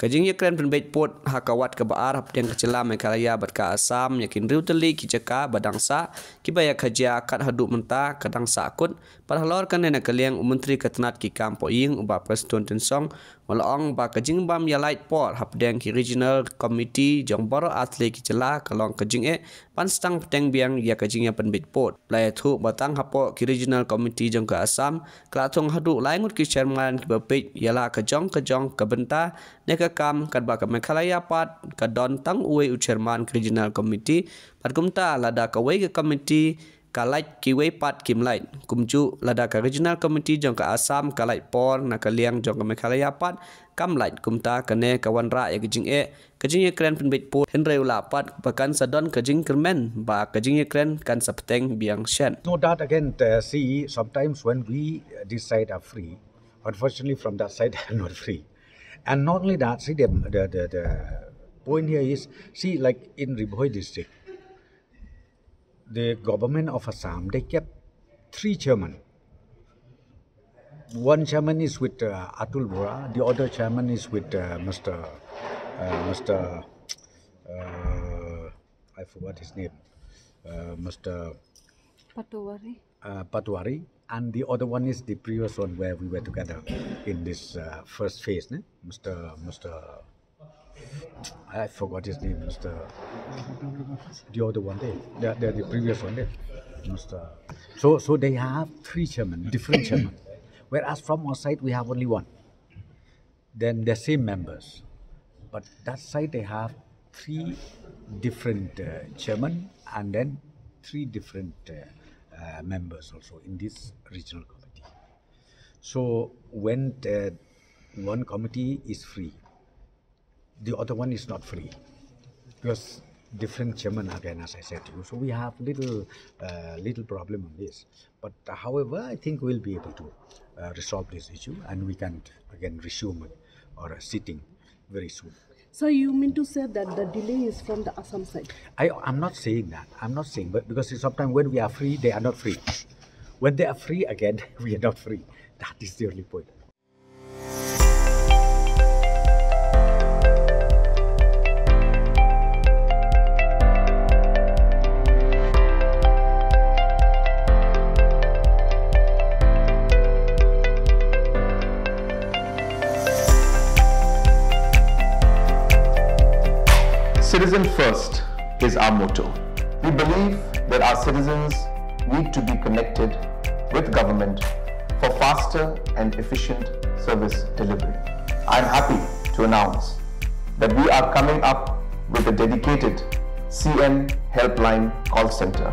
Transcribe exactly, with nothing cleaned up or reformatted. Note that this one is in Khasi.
Ka jingïakren pynbeit pud ha ka wat kaba ar hapdeng ka jylla Meghalaya bad ka Assam ïa ki hynriew tylli ki jaka ba dang sah kiba ïa ka jia kat haduh mynta ka dang sah kut. Bad halor kane na ka liang u Myntri ka tnat ki kam pohïing u Bah Prestone Tynsong u la ong ba ka jingbym ïalait por hapdeng ki regional committee jong baroh ar tylli ki jylla ka long ka jingeh ban sdang bteng biang ïa ka jingïapynbeit pud. La ïathuh ba tang hapoh ki regional committee jong ka Assam ka la thung haduh lai ngut ki chairman kiba peit ïa la ka jong ka jong ka bynta ne ka kam, katba ka Meghalaya pat ka don tang uwei u chairman ka regional committee. Bad kumta lada kawei ka committee ka lait, kiwei pat kim lait. Kumjuh lada ka regional committee jong ka Assam ka lait por na ka liang jong ka Meghalaya pat kam lait, kumta kane ka wanrah ïa ka jingeh ka jingïakren pynbeit pud. Hynrei u la ong pat ba kan sa don ka jingkyrmen ba ka jingïakren kan sa bteng biang shen. No doubt again, uh, see, sometimes when we, uh, this side are free, unfortunately from that side they are not free. And not only that, see, the, the, the, the point here is, see, like in Ri Bhoi district, the government of Assam, they kept three chairmen. One chairman is with, uh, Atul Bora, the other chairman is with, uh, Mister, uh, Mister, uh, I forgot his name, uh, Mister Patowari. Uh, Patowari, and the other one is the previous one where we were together in this, uh, first phase, ne? Mister, Mister I forgot his name, Mister The other one there, the, the, the previous one there, Mister So, so they have three chairmen, different chairmen, whereas from our side we have only one. Then the same members, but that side they have three different, uh, chairmen and then three different, uh, uh, members also in this regional committee. So when, uh, one committee is free, the other one is not free because different chairman again, as I said to you. So we have little, uh, little problem on this. But, uh, however, I think we'll be able to, uh, resolve this issue and we can again resume it or a sitting very soon. So you mean to say that the delay is from the Assam side? I, I'm not saying that. I'm not saying, but because sometimes when we are free, they are not free. When they are free again, we are not free. That is the only point. Citizen first is our motto. We believe that our citizens need to be connected with government for faster and efficient service delivery. I'm happy to announce that we are coming up with a dedicated C M Helpline call center.